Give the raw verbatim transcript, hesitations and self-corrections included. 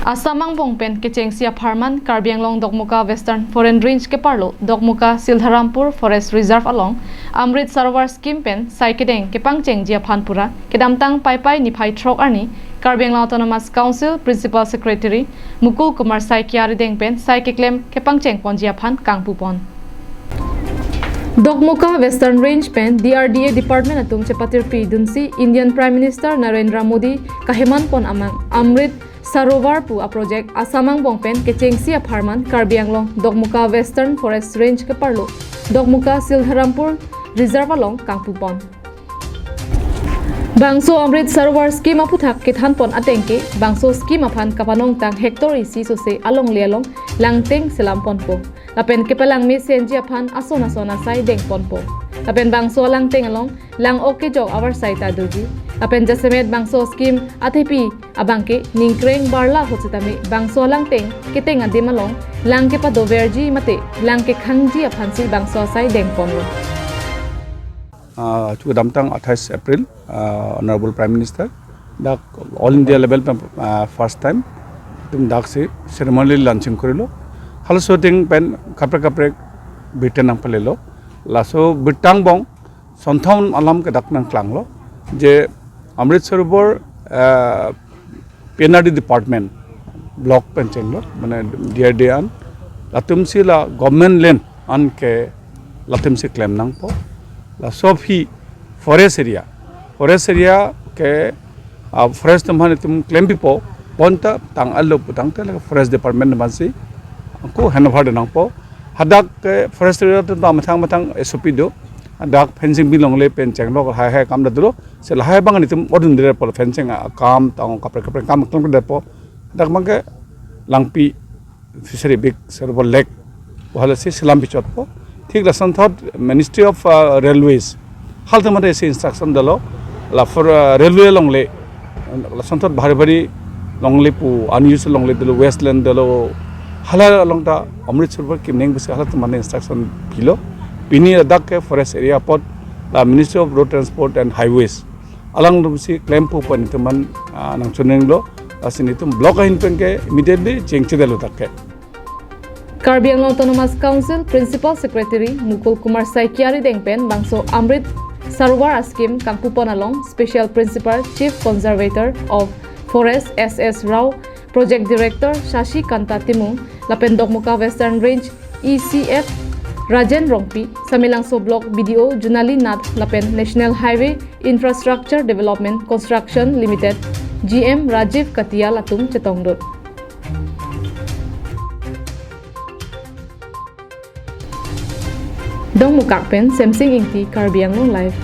Assam angbong pen kechengsi apharman Karbi Anglong Dokmoka Western Foreign Range keparlo Dokmoka Sildharampur Forest Reserve along Amrit Sarovar Scheme pen sai kedeng kepangchengji aphan pura kedamtang Paipai niphai throk arni Karbi Anglong Autonomous Council Principal Secretary Mukul Kumar Saikia arideng pen sai keklem kepangcheng ponji aphan kangpu pon. Dokmoka Western Range pen D R D A Department atum chepatirpi dunsi Indian Prime Minister Narendra Modi kaheman pon amang Amrit Sarovar pu a project Assam angbong pen kechengsi apharman Karbi Anglong Dokmoka Western Forest Range keparlo Dokmoka Sildharampur Reserve along kangpu pon. Bangso Amrit Sarovar Scheme aphuthak kethan pon ateng ke bangso scheme aphan kapanongtang hectare isi sose alongle along langteng selam ponpo. Lapen kepalang mesenji aphan ason ason asai deng ponpo. Lapen bangso alangteng along lang-ok kejok avarsai ta doji. Lapen jasemet bangso scheme athepi abangke ningkreng barla ahut sitame bangso alangteng keteng adim along lang kepadoverji mate lang kekhangji aphansi bangso asai deng ponlo. Ah, chu kedamtang athais April, ah, Honorable Prime Minister dak all India level pen, ah, first time itum daksi ceremonially launching korilo. Halaso atheng pen kaprek kaprek birta nangpalelo. Laso birta angbong sonthom alam ke dak nangklanglo je Amrit Sarovar, ah, P N R D department, block pen chenglo, mane D R D A an, latumsi la government land an ke latumsi klem nangpo. Laso aphi forest area, forest area ke, ah, forest atum aphan itum klempipo, bonta tang alo putangte la forest department aphansi ako handover de nangpo. Hadak ke forest area atum ta methang methang S O P do. Hadak fencing bi longle pen chenglo, lahai lahai akam ta dolo. Si lahai abang nelitum odun dere po, fencing akam tang kaprek kaprek akam klem dere po. Hadak abangke Langpi fishery, Amrit Sarovar lake, halasi selam pichotpo. Thik lasonthot Ministry of, ah, Railways halatum aphan isi instruction dolo, la for, ah, railway longle, lasonthot bhari bhari longle pu, unused longle dolo, wasteland dolo, hala along ta Amrit Sarovar kemneng pusi halatum aphan instruction pilo. Pini ladak ke forest area apot la Ministry of Road Transport and Highways alangtumsi klempo pu nelitum aphan, ah, nangchoninglo. Lasi nelitum block ahin pen ke immediately chengchedetlo dak ke. Karbi Anglong Autonomous Council Principal Secretary Mukul Kumar Saikia arideng pen bangso Amrit Sarovar a scheme kangpu pon along Special Principal Chief Conservator of Forest S S Rao, Project Director Shashi Kanta Timung, lapen Dokmoka Western Range E C F Rajen Rongpi, Samelangso Block B D O Junali Nath lapen National Highway Infrastructure Development Construction Limited G M Rajiv Katial atum chetongdun. Dongmukak pen Semsing Ingti, Karbi Anglong Live.